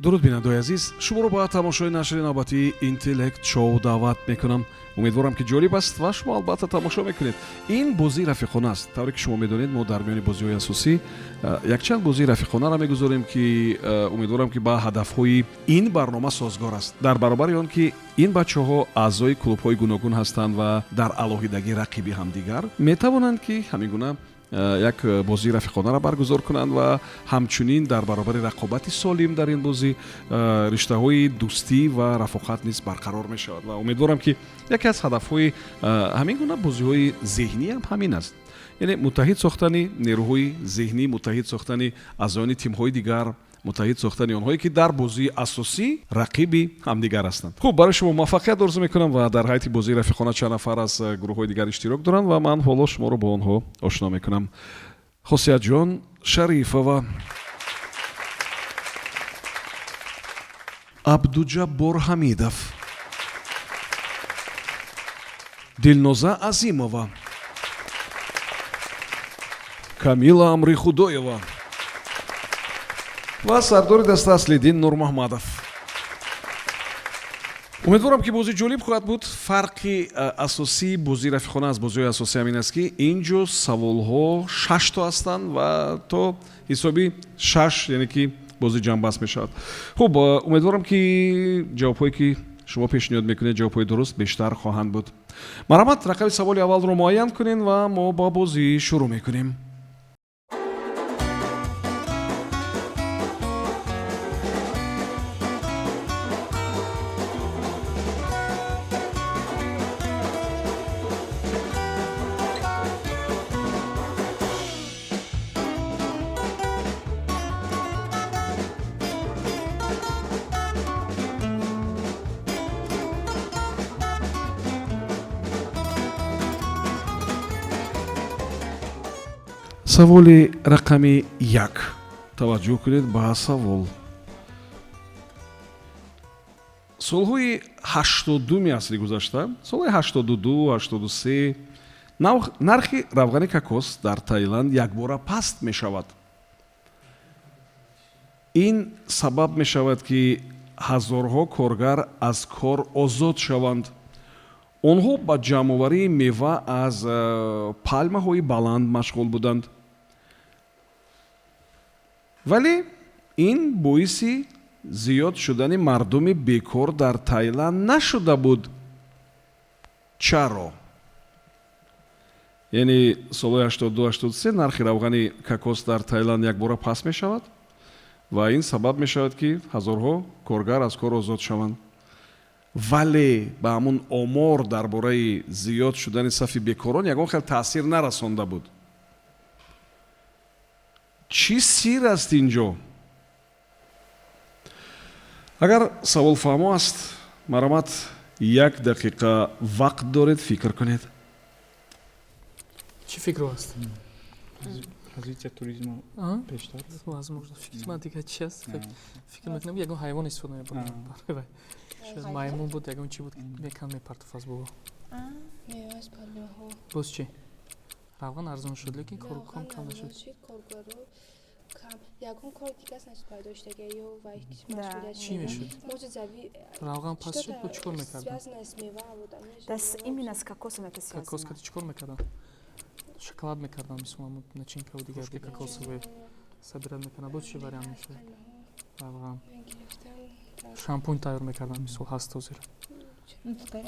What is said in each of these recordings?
Дуруд, бинандаои азиз, шуморо ба тамошои нашри навбатии Интеллект Шоу даъват мекунам. Умедворам, ки ҷолиб аст ва шумо албатта тамошо мекунед. Ин бозии рафиқона аст. Тавре ки шумо медонед, мо дар миёни бозиҳои асосӣ якчанд бозии рафиқонаро мегузорем, ки умедворам, ки ба ҳадафҳои ин барнома созгор аст. Дар баробари он ки ин бачаҳо аъзои клубҳои гуногун ҳастанд ва дар алоҳидагӣ рақиби ҳамдигар, метавонанд, ки ҳамин гуна як бозии рафиқонаро баргузор кунанд ва ҳамчунин дар баробари рақобати солим дар ин бозӣ риштаҳои дӯстӣ ва рафоқат низ барқарор мешавад. Ва умедворам, ки яке аз ҳадафҳои ҳамин гуна бозиҳои зеҳнӣ ҳам ҳамин аст, яъне муттаҳид сохтани нерӯҳои зеҳнӣ, муттаҳид сохтани аъзоёни тимҳои дигар, муттаҳид сохтани онҳое, ки дар бозии асосӣ рақиби ҳамдигар ҳастанд. Хуб, барои шумо муваффақият орзу мекунам. Ва дар ҳайати бозии рафиқона чанд нафар аз гурӯҳҳои дигар иштирок доранд ва ман ҳоло шуморо бо онҳо ошно мекунам. Хосиятҷон Шарифова, Абдуҷаббор Ҳамидов, Дилноза Азимова, Камила Амрихудоева ва сардори даста Аслиддин Нурмаҳмадов. Умедворам, ки бозӣ ҷолиб хоҳад буд. Фарқи асосии бозии рафиқона аз бозиҳои асосӣ ҳамин аст, ки ин ҷо саволҳо шашто ҳастанд ва то ҳисоби шаш, яъне ки бозӣ ҷамъбаст мешавад. Хуб, умедворам, ки ҷавобҳое, ки шумо пешниҳод мекунед, ҷавобҳои дуруст бештар хоҳанд буд. Марҳамат, рақами саволи аввалро муайян кунед ва мо ба бозӣ шурӯъ мекунем. Саволи рақами 1. Таваҷҷӯҳ кунед ба савол. Солҳои 80-уми асри гузашта, солҳои 82, 83, нархи равғани кокос дар Таиланд якбора паст мешавад. Ин сабаб мешавад, ки ҳазорҳо коргар аз кор озод шаванд. Онҳо ба ҷамъоварии мева аз палмаҳои баланд машғул буданд, вале ин боиси зиёд шудани мардуми бекор дар Таиланд нашуда буд. Чаро? Яъне солҳои 82, 83 нархи равғани кокос дар Таиланд якбора паст мешавад ва ин сабаб мешавад, ки ҳазорҳо коргар аз кор озод шаванд, вале ба ҳамун омор дар бораи зиёд шудани сафи бекорон ягон хел таъсир нарасонда буд. Чӣ сир аст ин ҷо? Агар савол фаҳмо аст, марҳамат, як дақиқа вақт доред, фикр кунед. Чӣ фикру аст? Развитие туризма бештар. Возможно, фикр ман дигар чи аст? Фикр мекунам, ягон ҳайвон истифода мебурд. Шояд маймун буд, ягон чи буд, мекан мепартофт аз боло. Боз чӣ? Равған арзон шуд, лекин коркон кам нашуд. Ягон кори дигар нашуд пайдо шудага ё вай. Чӣ мешуд? Равған паст шуд, бо чӣ кор мекардан? Да, именно с кокосом это связано. Кокос кати чӣ кор мекардан? Шоколад мекардан, мисол, начинка у дигар кокосовый собирать мекардан. Боз чӣ вариант мешуд? Равған, шампунь тайёр мекардан, мисол, ҳаст ҳозир.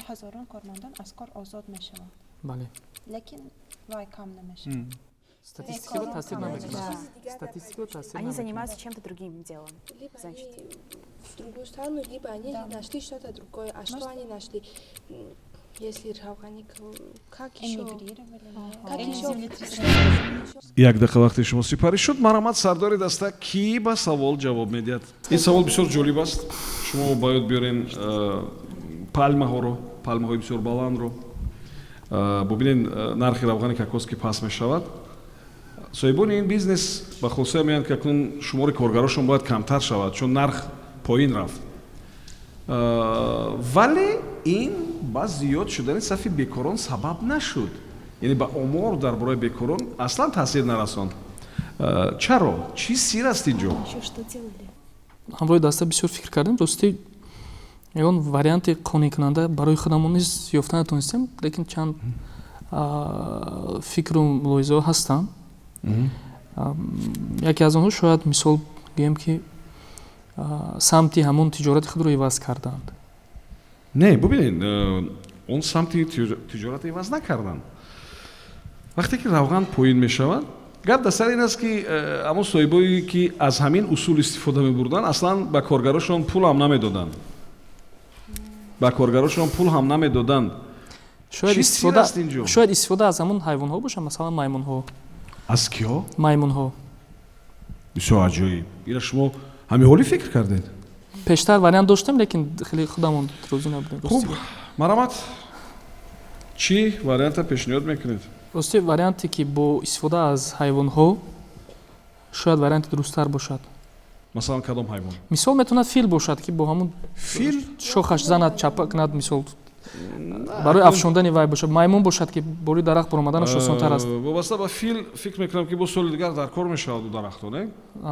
Ҳазорон кормандон аз кор озод мешаванд. Бале. Лекин вай кам намешавад. Статистика таъсир намекунад, статистика таъсир. Они занимаются чем-то другим делом, значит. В другую страну, либо они нашли что-то другое. А что они нашли, если равғани, как еще, как еще? Як дақиқа вақти шумо сипарӣ шуд. Марҳамат, сардори даста, кӣ ба савол ҷавоб медиҳад? Ин савол бисёр ҷолиб аст. Шумо ба ёд биёрен палмаҳоро, палмаҳои бисёр баландро. Бубинед, нархи равғани кокос ки паст мешавад, соҳибони ин бизнес ба хулосае меоянд, ки акнун шумори коргарошон бояд камтар шавад, чун нарх поин рафт, вале ин ба зиёд шудани сафи бекорон сабаб нашуд, яъне ба омор дар бораи бекорон аслан таъсир нарасонд. Чаро? Чӣ сир аст ин ҷо? Еще что делали? Ҳамроҳи даста бисёр фикр кардем. Ростӣ, ягон варианти қонеъкунанда барои худамон низ ёфта натонистем, лекин чанд фикру мулоҳизаҳо ҳастанд. Яке аз онҳо шояд, мисол гӯем, ки самти ҳамон тиҷорати худро иваз карданд. Не, бубинед, он самти тиҷората иваз накарданд. Вақте ки равған поин мешавад, гап дар сари ин аст, ки ҳамон соҳибое, ки аз ҳамин усул истифода мебурданд, аслан ба коргарошон пул ҳам намедоданд, ба коргарошон пул ҳам намедоданд. Шояд истифода аз ҳамон ҳайвонҳо бошад, масалан, маймунҳо. Аз киҳо? Маймунҳо. Бисёр аҷоиб! Ира шумо ҳамин ҳолӣ фикр кардед? Пештар вариант доштем, лекин хеле худамон розӣ набудем. Хуб, марҳамат, чӣ варианта пешниҳод мекунед? Рости, варианте, ки бо истифода аз ҳайвонҳо, шояд варианти дурусттар бошад. Масалан, кадом ҳайвон? Мисол, метавонад фил бошад, ки бо ҳамун фил шохаш занад, чапа кунад, мисол, барои афшондани вай бошад. Маймун бошад, ки бори дарахт баромаданаш осонтар аст. Вобаста ба фил, фикр мекунам, ки бо соли дигар дар кор мешаваду дарахто, не?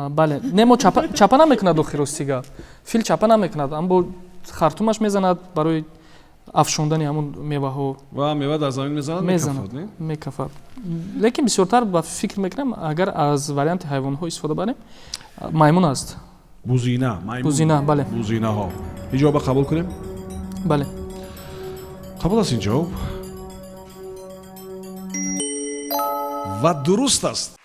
Бале, не, мо чапа намекунад охи, рости гап, фил чапа намекунад, аммо хартумаш мезанад барои афшондани ҳамун меваҳо. Ва мева дар замин мезанад. Мезанад, мекафад. Лекин бисёртар ба фикр мекунам, агар аз варианти ҳайвонҳо истифода барем, маймун аст. Бузина. Бузина, бале. Бузинаҳо. Ин ҷавоба қабул кунем? Бале. Қабул аст ин ҷавоб ва дуруст аст.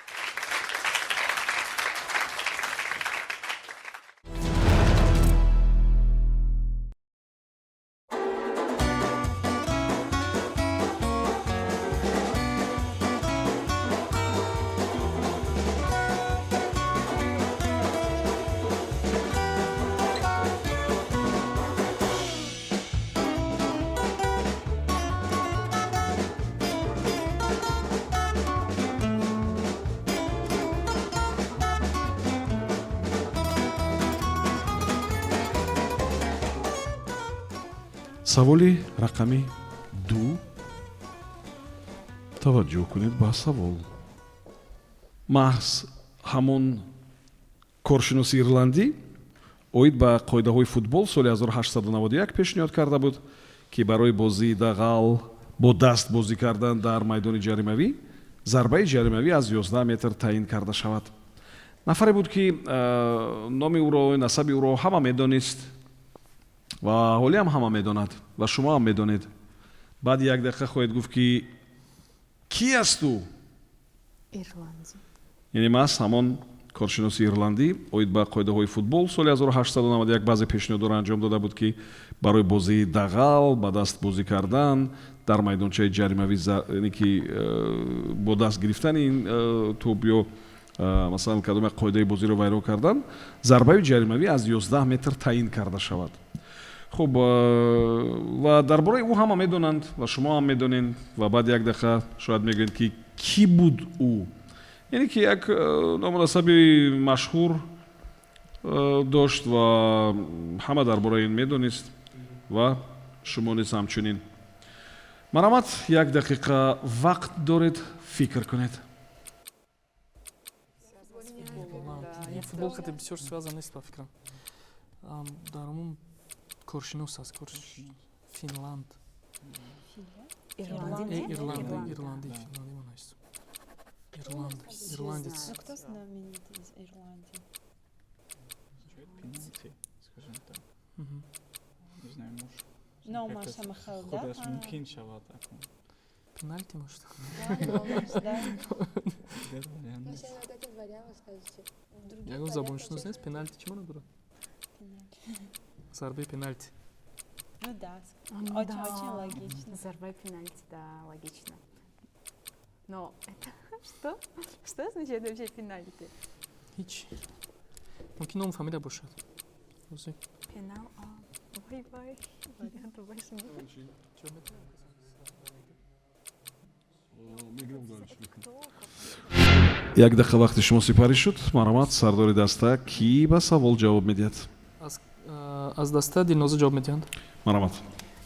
Саволи рақами 2. Таваҷҷӯҳ кунед ба савол. Маҳз ҳамон коршиноси ирландӣ оид ба қоидаҳои футбол соли 1891 пешниҳод карда буд, ки барои бозии дағал бо даст бозӣ кардан дар майдони ҷаримавӣ зарбаи ҷаримавӣ аз 11 метр таъин карда шавад. Нафаре буд, ки номи ӯро, насаби ӯро ҳама медонист ва ҳолиам ҳама медонад ва шумо ҳам медонед. Баъди як дақиқа хоҳед гуфт, ки кӣ аст ӯ. Яъне маҳз ҳамон коршиноси ирландӣ оид ба қоидаҳои футбол соли 1891 баъзе пешниҳодҳоро анҷом дода буд, ки барои бозии дағал ба даст бозӣ кардан дар майдончаи ҷаримавӣ, яъне ки бо даст гирифтани ин тӯб ё масалан кадом як қоидаи бозиро вайрон кардан, зарбаи ҷаримавӣ аз 11 метр таъин карда шавад. Хуб, ва дар бораи ӯ ҳама медонанд ва шумо ҳам медонед ва баъд як дақиқа шояд мегӯед, ки кӣ буд ӯ. Яъне ки як ному насаби машҳур дошт ва ҳама дар бораи ин медонист ва шумо низ ҳамчунин. Марҳамат, як дақиқа вақт доред, фикр кунед. Футбол хеле бисёр связан нест, ба фикрам. Дар умум коршинос аст, Финланд, Ирланди, Ирланди, Финланди ман аст, Ирланд, ирландец. Ну, кто знаменит из Ирландии? Скажем так. Не знаю, может. Номаш Самахал, да? Худаш мумкин шавад акун. Пенальти, может? Да, Ягон забоншинос нест? Пенальти чӣ маъно дорад? Зарбаи пенальти. Ну да, очень, очень логично. Зарбаи пенальти, да, логично. Но это что? Что означает вообще пенальти? Ҳеч. Мумкин ному фамилия бошад. Пенал, вай, вай, вариантов больше нет. Як дақиқа вақти шумо сипарӣ шуд. Марҳамат, сардори даста, кӣ ба савол ҷавоб медиҳад? Аз даста Дилноза ҷавоб медиҳанд. Марҳамат.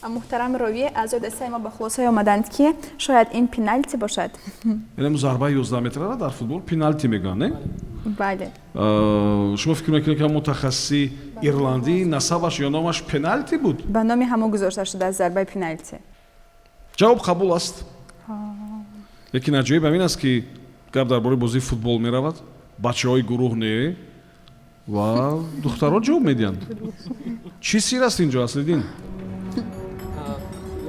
Муҳтарам ровӣ, аъзои дастаи мо ба хулосае омаданд, ки шояд ин пеналти бошад. Яъне зарбаи 11 метрара дар футбол пеналти мегӯянд, не? Бале. Шумо фикр мекунед, ки мутахассиси ирландӣ насабаш ё номаш Пеналти буд? Ба номи ҳамо гузошта шудааст зарбаи пеналти. Ҷавоб қабул аст, лекин аҷоиб ҳамин аст, ки гап дар бораи бозии футбол меравад, бачаҳои гурӯҳ не ва духтарон ҷавоб медиҳанд. Чӣ сир аст инҷо, Аслиддин?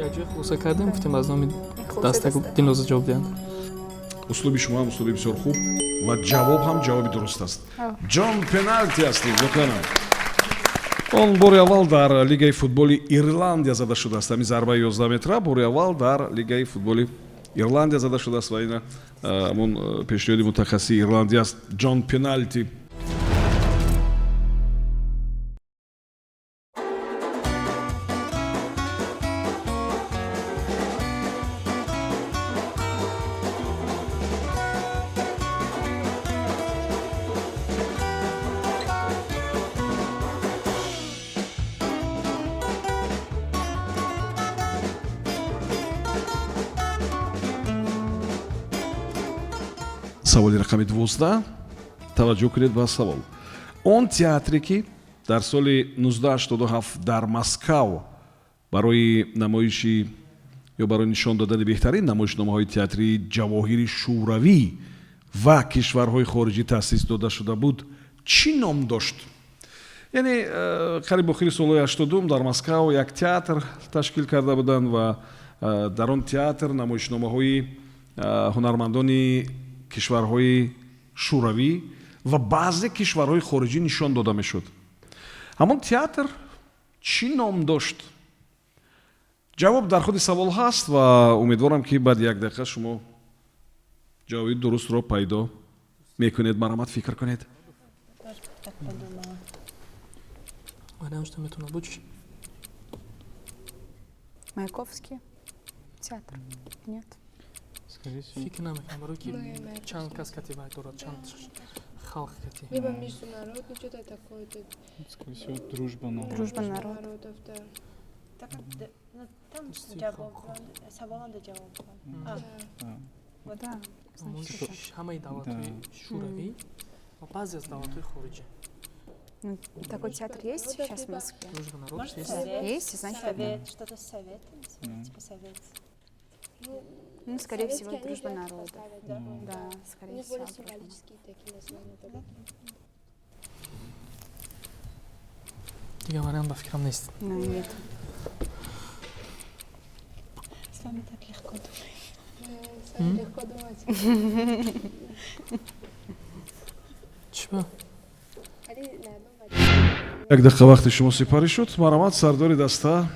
Якҷоя хулоса кардем, гуфтем, аз номи даста Дилноза ҷавоб диҳанд. Услуби шумо ҳам услуби бисёр хуб ва ҷавоб ҳам ҷавоби дуруст аст. Ҷон Пеналти ҳастед. Воқеанам, он бори аввал дар лигаи футболи Ирландия зада шудааст. Ҳамин зарбаи 11 метра бори аввал дар лигаи футболи Ирландия зада шудааст ва ина ҳамон пешниҳоди мутахассиси ирландия аст, Ҷон Пеналти. Саволи рақами 12. Таваҷҷӯҳ кунед ба савол. Он театре, ки дар соли 1987 дар Москав барои намоиши ё барои нишон додани беҳтарин намоишномаҳои театрии ҷавоҳири шӯравӣ ва кишварҳои хориҷӣ таъсис дода шуда буд, чӣ ном дошт? Яъне қариб охири солҳои 80-ум дар Москав як театр ташкил карда буданд ва дар он театр намоишномаҳои ҳунармандони кишварҳои шӯравӣ ва баъзе кишварҳои хориҷӣ нишон дода мешуд. Ҳамон театр чӣ ном дошт? Ҷавоб дар худи савол ҳаст ва умедворам, ки баъди як дақиқа шумо ҷавоби дурустро пайдо мекунед. Марҳамат, фикр кунед. Так подумала. Вариант что метавонад буд? Маяковский театр, нет? Скорее всего. Фикр намекунам, барои ки Ну, Маяковский. чанд кас кати вай дорад, чанд халқ кати. Либо международный, что-то такое. Это Скорее всего, дружба народов. Дружба народов. Народов, да. Так как ну, там Дӯстии ҷавоб халқҳо. саволанда ҷавоб. А, Да. Да. вот. Да. Ҳамон Значит, это. ҳамаи давлатҳои шӯравӣ ва баъзе аз давлатҳои хориҷӣ. Ну, такой театр есть Народов, сейчас в либо- Москве? Дружба народов Может, есть. совет? Есть, значит, Совет, что-то с советом, Да. типа совет. Ну, Ну, скорее всего, советские они дружба вряд ли народов. поставят, да. Ну. Да, У скорее них всего, более дружба. символические такие названия будут. Дигар вариант ба фикрам нест. Ну, нет. С вами так легко думать. Да, с вами легко думать. Чӣ ба? Они на одном варианте. Як дақиқа вақти шумо сипарӣ шуд. Марҳамат, сардори даста,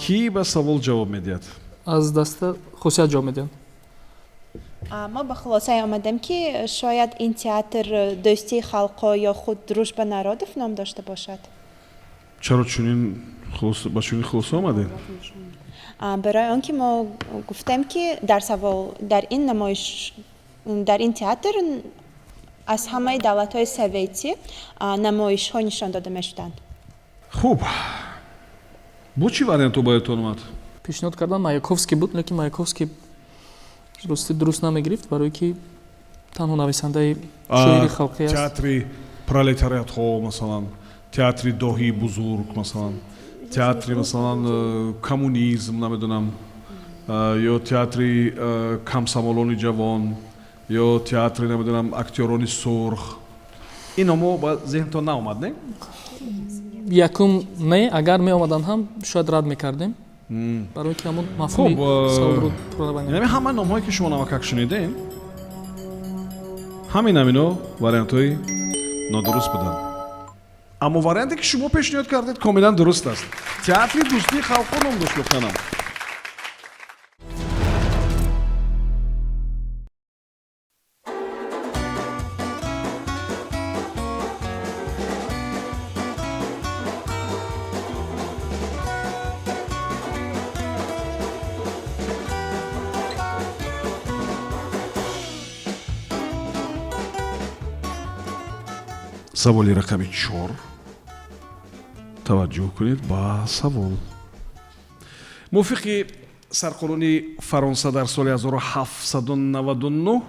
кӣ ба савол ҷавоб медиҳад? Аз даста Хусият ҷавоб медиҳанд. Мо ба хулосае омадем, ки шояд ин театр дӯстии халқҳо ё худ дружба народов ном дошта бошад. Чаро чунин ба чунин хулоса омадед? Барои он ки мо гуфтем, ки дар савол дар ин намоиш, дар ин театр аз ҳамаи давлатҳои советӣ намоишҳо нишон дода мешуданд. Хуб, бо чӣ вариантҳо ба ёдтон омад? Пешниҳод кардан Маяковский буд, лекин Маяковский рости дуруст намегирифт, барое ки танҳо нависандаи шоири халқӣ аст. Театри пролетариатҳо, масалан, театри доҳии бузург, масалан, театри, масалан, коммунизм, намедонам, ё театри комсомолони ҷавон, ё театри, намедонам, актёрони сурх. Ин номҳо ба зеҳнтон наомад, не? Якум не, агар меомаданд ҳам, шояд рад мекардем, барое ки ҳамон мафҳуми Хуб, саволро пурра баён. Яъне ҳама номҳое, ки шумо навакак шунидем, ҳамин ҳамино вариантҳои нодуруст буданд, аммо варианте, ки шумо пешниҳод кардед, комилан дуруст аст. Театри дӯстии халқҳо ном дошт воқеанам. Саволи рақами 4. Таваҷҷӯҳ кунед ба савол. Мувофиқи сарқонуни Фаронса дар соли 1799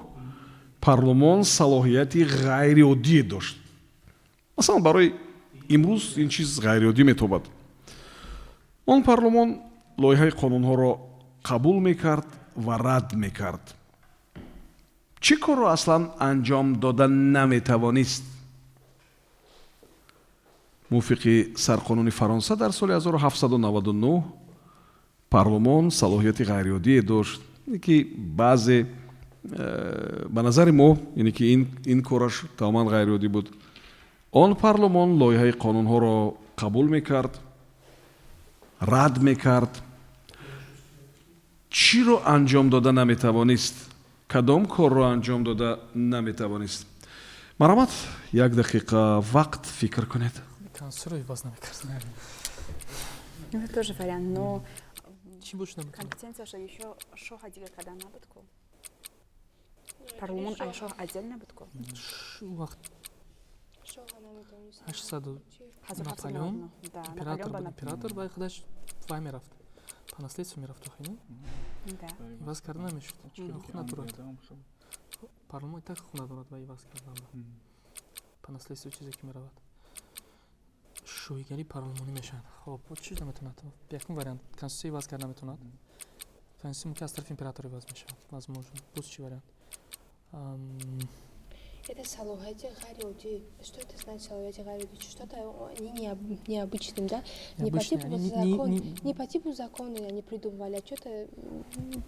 парлумон салоҳияти ғайриоддие дошт. Масалан, барои имрӯз ин чиз ғайриоддӣ метобад. Он парлумон лоиҳаи қонунҳоро қабул мекард ва рад мекард. Чӣ корро аслан анҷом дода наметавонист? Мувофиқи сарқонуни Фаронса дар соли 1799 парлумон салоҳияти ғайриоддие дошт, ки баъзе ба назари мо, яъне ки ин кораш тамоман ғайриоддӣ буд. Он парлумон лоиҳаи қонунҳоро қабул мекард, рад мекард. Чиро анҷом дода наметавонист? Кадом корро анҷом дода наметавонист? Марҳамат, як дақиқа вақт фикр кунед. Конституцияро иваз намекард. Ну, это тоже вариант, но Чӣ бош наметавонад? Компетенция еще шоҳа дигар кардан набуд ку. Парлумон ай шоҳ отдельно буд ку. Вақт Шоҳа наметавонист. 800 1799. Наполеон? Да, Император Наполеон ба буд, император вай худаш вай мерафт. По наследству мерафт охи, не? Да. Иваз карда намешуд. Ҳуқуқ надорад. Англияда хел. Парлумон так ҳуқуқ надорад ва иваз кардан. По наследству чизе ки меравад. Шоҳигарии парлумонӣ мешавад. Хоб, чӣ наметавонад? Якум вариант конститутсия иваз карда наметавонад. Конститутсия мумкин аз тарафи император иваз мешавад. Возможно. Боз чӣ вариант? Это салоҳияти ғайриоддӣ. Что это значит салоҳияти ғайриоддӣ? Что-то они необычным, да? Не по Необычные, типу они закон, не по типу закона они придумывали, а что-то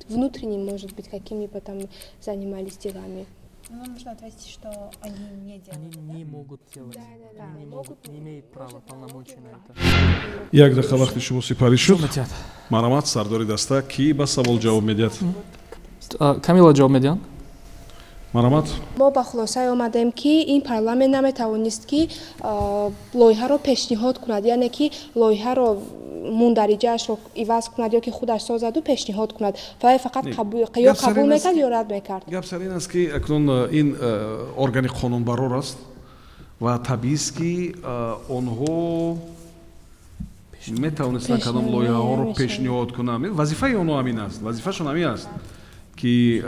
внутренним, может быть, какими-то там занимались делами. Ну, нам нужно ответить, что они не делали, Они да? не могут делать. Да. Они не могут, не имеют права, может, полномочий на налоги это. Як дақиқа вақти шумо сипарӣ шуд. Метиҳад. Марҳамат, сардори даста, кӣ ба савол ҷавоб медиҳад? Камила ҷавоб медиҳанд? Марҳамат. Мо ба хулосае омадем, ки ин парламент наметавонист, ки лоиҳаро пешниҳод кунад, яъне ки лоиҳаро мундариҷаашро иваз кунад ё ки худаш созаду пешниҳод кунад, вале фақат Не, ё гап сар қабул ин аст мекард, ё рад мекард. Гап сар ин аст, ки акнун ин органи қонунбарор аст ва табиист, ки онҳо метавонистанд кадом Пешниҳод лоиҳаҳоро мешавад. пешниҳод кунанд. Вазифаи онҳо ҳамин аст, вазифашон ҳамин аст, ки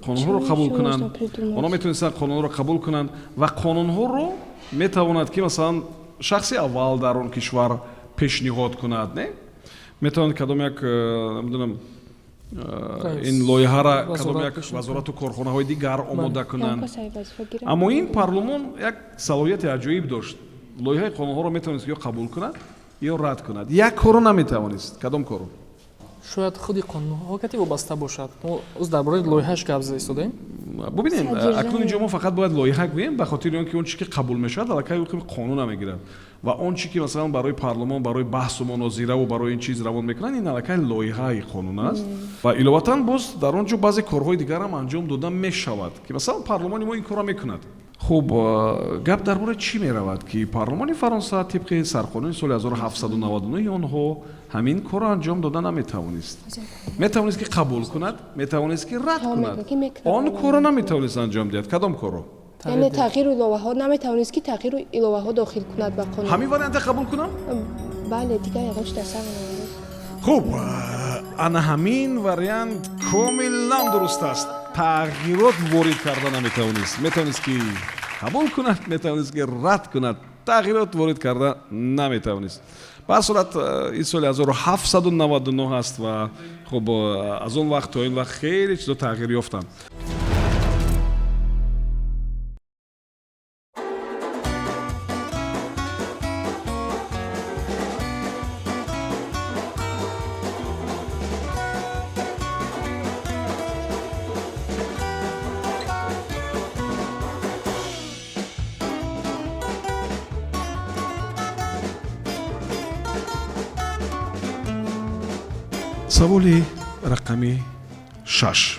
қонунҳоро Чӣ қабул чӣ кунанд. можно придумать? Онҳо метавонистанд қонунҳоро қабул кунанд ва қонунҳоро метавонад, ки масалан шахси аввал дар он кишвар пешниҳод кунад, не? Метавонад кадом як намедонам, ин лоиҳара кадом Вазорат як пешниҳод вазорату корхонаҳои дигар омода кунанд. Янко саи вазифа гирад. Аммо ин парлумон як салоҳияти аҷоиб дошт: лоиҳаи қонунҳоро метавонист ё қабул кунад, ё рад кунад. Як корро наметавонист. Кадом корро? Шояд худи қонунҳо кати вобаста бошад. Мо оз дар бораи лоиҳааш гап зада истодаем. Бубинем. Содержание. Акнун инҷо мо фақат бояд лоиҳа гӯем, ба хотири он ки он чи ки қабул мешавад, аллакай ҳукми қонуна мегирад ва он чи ки масалан барои парлумон барои баҳсу мунозираву барои ин чиз равон мекунанд, ин аллакай лоиҳаи қонун аст. Ва иловатан боз дар он ҷо баъзе корҳои дигарам анҷом дода мешавад, ки масалан парлумони мо ин корро мекунад. Хуб, гап дар бораи чӣ меравад, ки парлумони Фаронса тибқи сарқонуни соли 1799 онҳо ҳамин корро анҷом дода наметавонист. Метавонист, ки қабул кунад, метавонист, ки рад Ҳо, кунад. мекунад, ки мекунад. Он корро наметавонист анҷом диҳад. Кадом корро? Яъне тағйиру иловаҳо наметавонист, ки тағйиру иловаҳо дохил кунад ба қонун. Ҳамин варианта қабул кунам? Бале, дигар ягон чи дар сар намеояд. Хуб, ана ҳамин вариант комилан дуруст аст. Тағйирот ворид карда наметавонист. Метавонист, ки қабул кунад, метавонист, ки рад кунад, тағйирот ворид карда наметавонист. Ба ҳар сурат, ин соли 1799 аст ва хуб, аз он вақт то ин вақт хеле чизо тағйир ёфтанд. Саволи рақами 6.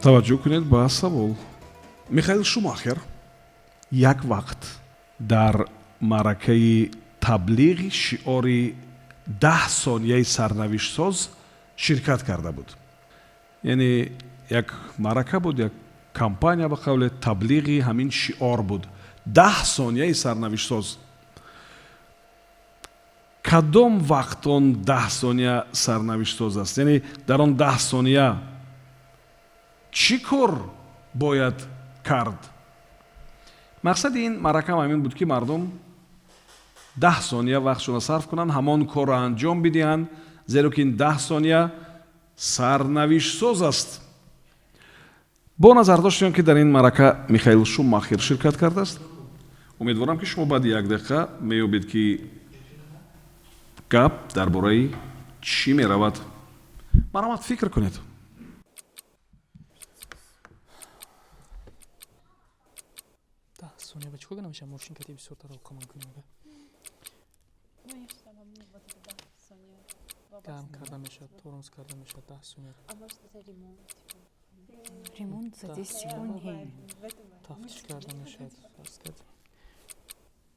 Таваҷҷӯҳ кунед ба савол. Михаил Шумахер як вақт дар маъракаи таблиғи шиори 10 сонияи сарнавиштсоз ширкат карда буд. Яъне як маърака буд, як кампания, ба қавле таблиғи ҳамин шиор буд: 10 сонияи сарнавиштсоз. Кадом Кадом вақт он 10 сония сарнавиштсоз аст? Яъне дар он 10 сония чӣ кор бояд кард? Мақсади ин маъракам ҳамин буд, ки мардум 10 сония вақтшонро сарф кунанд, ҳамон корро анҷом бидиҳанд, зеро ки ин 10 сония сарнавиштсоз аст. Бо назардошти он ки дар ин маърака Михаил Шумахер ширкат кардааст, умедворам, ки шумо баъди як дақиқа меёбед, ки гап дар бораи чӣ меравад. Марҳамат, фикр кунед. 10 сония ба чӣ кор намешавад? Мошин кати бисёртар алоқаманд кунем ага. Гарм карда мешавад, тормоз карда мешавад 10 сония. А может, это ремонт? Типа? Ремонт за Да. 10 секунд. Не. Тафтиш карда мешавад, фарз кард.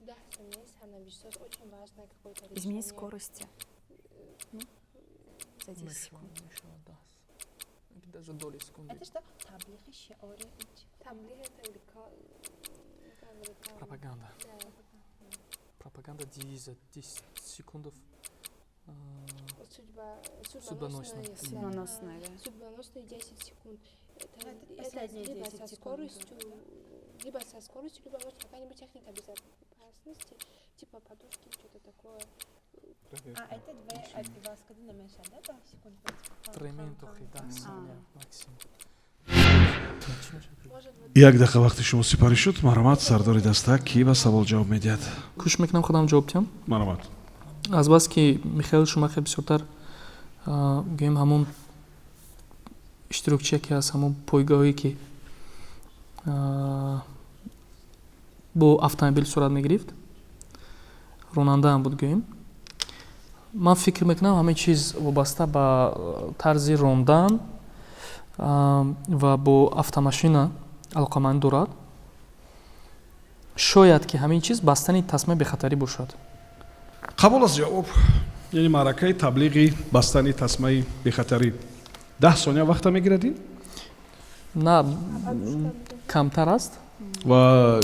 10 сония сарнавиштсоз, очень важное какое-то Изменить решение. скорости. Ну, за 10 секунд. Мешавад 10, даже доли секунды. Это что? Таблиғи шиори? Таблиғ это реклама. Пропаганда. Да. Пропаганда, девиза, 10 секундов. Судьба, Судьбоносная. судьбоносная. Да. Судьбоносная, да. Судьбоносные 10 секунд. Это, Ну, это это последние либо 10 со секунд, скоростью, либо со скоростью, либо может какая-нибудь техника безопасности, типа подушки, что-то такое. А, это две иваз карда намешавад, да? 10 секунд. Тремен тохи 10 сония максимум. Чӣ мешавад? Может, вот Як дақиқа вақти шумо сипарӣ шуд. Марҳамат, сардори даста, кӣ ба савол ҷавоб медиҳад? Кӯшиш мекунам худам ҷавоб диҳам. Марҳамат. Азбаски Михаил Шумахер бисёртар, гӯем, ҳамон иштирокчие ки аз ҳамон пойгоҳое ки бо автомобил сурат мегирифт, ронандаам буд, гӯем, ман фикр мекунам, ҳамин чиз вобаста ба тарзи рондан ва бо автомашина алоқамандӣ дорад. Шояд ки ҳамин чиз бастани тасмаи бехатарӣ бошад. Қабул аст ҷавоб. Яъне маъракаи таблиғи бастани тасмаи бехатарӣ 10 сония вақта мегирад ин? На, камтар аст. Ва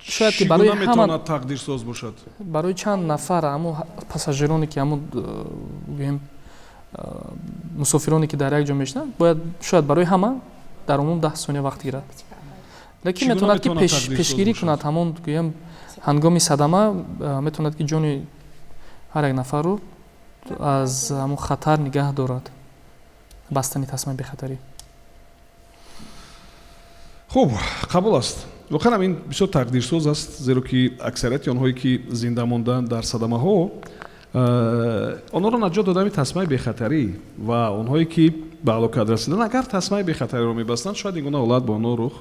Шояд ки чӣ барои гуна ҳама метавонад тақдирсоз бошад? Барои чанд нафар ҳамун пассажироне ки ҳамун, гӯем, мусофироне ки дар як ҷо мешинанд, бояд, шояд барои ҳама дар умум 10 сония вақт гирад, лекин Чӣ гуна метавонад ки метавонад тақдирсоз пешгирӣ бошад? кунад ҳамон, гӯем, ҳангоми садама метавонад ки ҷони ҳар як нафарро аз ҳамон хатар нигаҳ дорад, бастани тасмаи бехатарӣ. Хуб, қабул аст. Воқеан ҳам ин бисёр тақдирсоз аст, зеро ки аксарияти онҳое ки зинда монданд дар садамаҳо, онҳоро наҷот додами тасмаи бехатарӣ, ва онҳое ки ба ҳалокат расиданд, агар тасмаи бехатариро мебастанд, шояд ин гуна ҳолат ба онҳо рух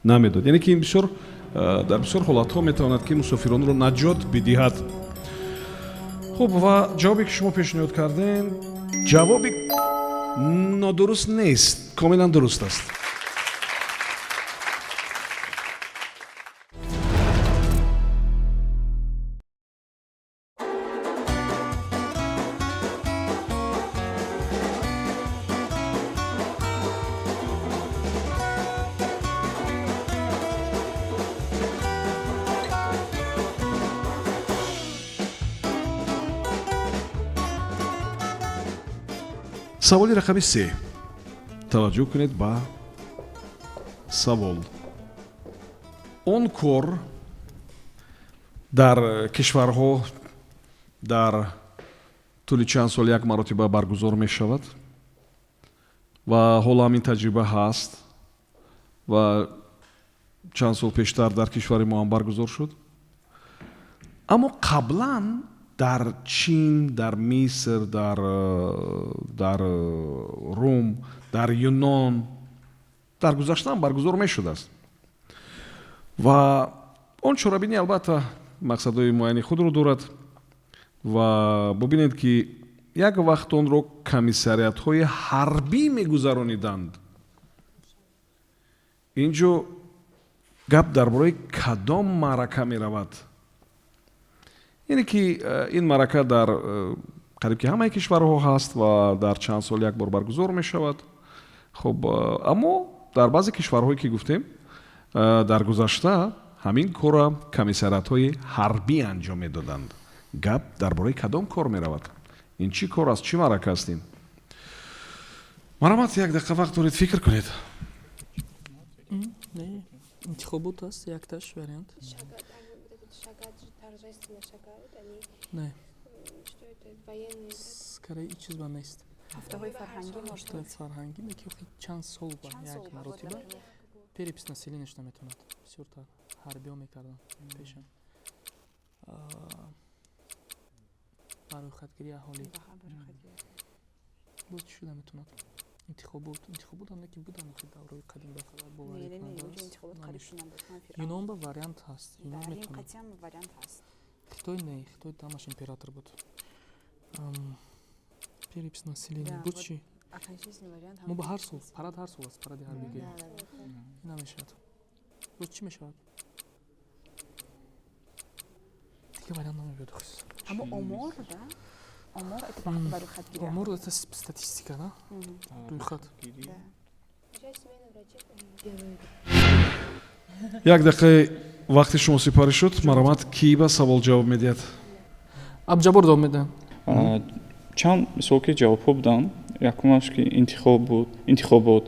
намедод. Яъне ки ин бисёр дар бисёр ҳолатҳо метавонад ки мусофиронро наҷот бидиҳад. Хуб, ва ҷавобе ки шумо пешниҳод кардем, ҷавоби нодуруст нест, комилан дуруст аст. Саволи рақами 3. Таваҷҷӯҳ кунед ба савол. Он кор дар кишварҳо дар тӯли чанд сол як маротиба баргузор мешавад ва ҳоло ҳам ин таҷриба ҳаст ва чанд сол пештар дар кишвари мо ҳам баргузор шуд, аммо қаблан дар Чин, дар Миср, дар Рум, дар Юнон дар гузаштаам баргузор мешудааст. Ва он чорабинӣ албатта мақсадҳои муайяни худро дорад ва бубинед, ки як вақт онро комиссариатҳои ҳарбӣ мегузарониданд. Ин ҷо гап дар бораи кадом маърака меравад? Яъне ки ин маърака дар қариб ки ҳамаи кишварҳо ҳаст ва дар чанд сол як бор баргузор мешавад. Хуб, аммо дар баъзе кишварҳое ки гуфтем, дар гузашта ҳамин корра комиссариатҳои ҳарбӣ анҷом медоданд. Гап дар бораи кадом кор меравад? Ин чӣ кор аст, чӣ маърака аст ин? Марҳамат, як дақиқа вақт доред, фикр кунед. Не, интихобот аст, якташ вариант. Не, скорее ҳеҷ чиз ба нест. Ҳафтаҳои фарҳангӣ. Ҳафтаҳои фарҳангӣ ки охи чанд сол ба як маротиба перепись населения шуда метавонад. Бисёртар ҳарбиҳо мекарданд пешам. Ба рӯйхатгирии аҳолӣ боз чӣ шуда метавонад? Интихобот, интихобот ам ки буданд охи давраи қадим, ба қадар боварӣ. Юнон ба вариант ҳаст, Юнон метавонад. Хитой не, Хитой дамаш император буд. Перепись населения буд чӣ? Мо ба ҳар сол парад, ҳар сол аст паради ҳарбигӣ, намешавад. Боз чӣ мешавад? Дига вариант намебиёд. Аммо омор, да, омор это ба рӯйхатгирӣ. Омор это статистика, да, рӯйхат. Як дақиқаи вақти шумо сипарӣ шуд. Марҳамат, кӣ ба савол ҷавоб медиҳад? Абҷабор давом медиҳам. Чанд мисол ки ҷавобҳо буданд. Якумаш ки интихоб буд, интихобот,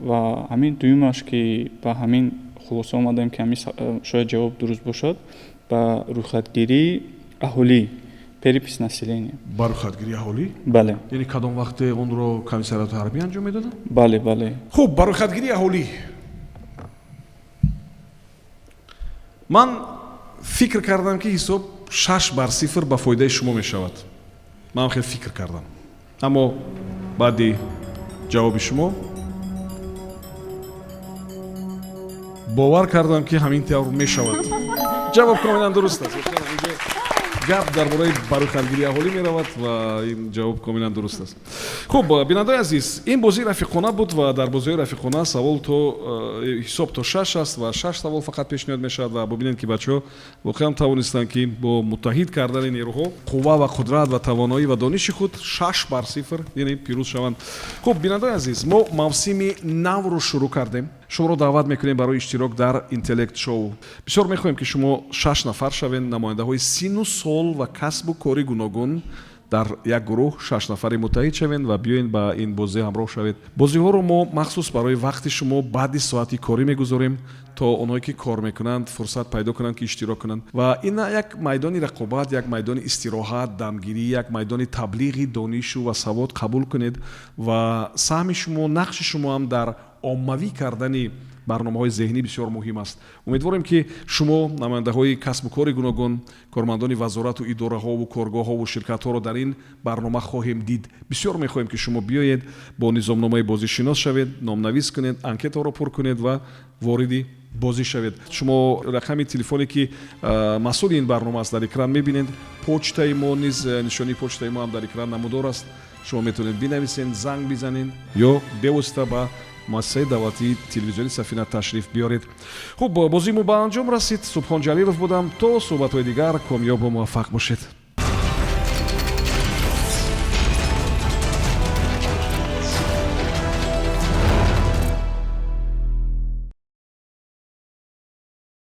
ва ҳамин дуюмаш ки ба ҳамин хулоса омадем, ки ҳамин шояд ҷавоб дуруст бошад, ба рӯйхатгирии аҳолӣ, перепись населения. Ба рӯйхатгирии аҳолӣ? Бале. Яъне кадом вақте онро комиссариятҳои ҳарбӣ анҷом медоданд? Бале. Хуб, ба рӯйхатгирии аҳолӣ. Ман фикр кардам, ки ҳисоб 6-0 ба фоидаи шумо мешавад. Ман хел фикр кардам, аммо баъди ҷавоби шумо бовар кардам, ки ҳамин тавр мешавад. Ҷавоб комилан дуруст аст. Гап дар бораи ба рӯйхатгирии аҳолӣ меравад ва ин ҷавоб комилан дуруст аст. Хуб, бинандаои азиз, ин бозии рафиқона буд ва дар бозиҳои рафиқона савол то ҳисоб то шаш аст ва шаш савол фақат пешниҳод мешавад. Ва бубинед, ки бачаҳо воқеан тавонистанд, ки бо муттаҳид кардани нерӯҳо, қувва ва қудрат ва тавоноӣ ва дониши худ 6-0, яъне пирӯз шаванд. Хуб, бинандаои азиз, мо мавсими навро шурӯъ кардем. Шуморо даъват мекунем барои иштирок дар Интеллект шоу. Бисёр мехоҳем, ки шумо шаш нафар шавед, намояндаҳои сину сол ва касбу кори гуногун, дар як гурӯҳ шаш нафаре муттаҳид шавед ва биёед ба ин бозӣ ҳамроҳ шавед. Бозиҳоро мо махсус барои вақти шумо баъди соати корӣ мегузорем, то онҳое ки кор мекунанд, фурсат пайдо кунанд, ки иштирок кунанд. Ва ин на як майдони рақобат, як майдони истироҳат, дамгирӣ, як майдони таблиғи донишу ва савод қабул кунед. Ва саҳми шумо, нақши шумо ҳам дар оммавӣ кардани барномаҳои зеҳнӣ бисёр муҳим аст. Умедворем, ки шумо намояндаҳои касбу кори гуногун, кормандони вазорату идораҳову коргоҳову ширкатҳоро дар ин барнома хоҳем дид. Бисёр мехоҳем, ки шумо биёед, бо низомномаи бозӣ шинос шавед, номнавис кунед, анкетаро пур кунед ва вориди бозӣ шавед. Шумо рақами телефоне, ки масъули ин барнома аст, дар экран мебинед. Почтаи мо низ, нишонии почтаи мо ҳам дар экран намудор аст. Шумо метавонед бинависед, занг бизанед ё бевосита ба муассисаи давлатии телевизиони Сафина ташриф биёред. Хуб, бозии мо ба анҷом расид. Субҳон Ҷалилов будам. То суҳбатҳои дигар комёбу муваффақ бошед.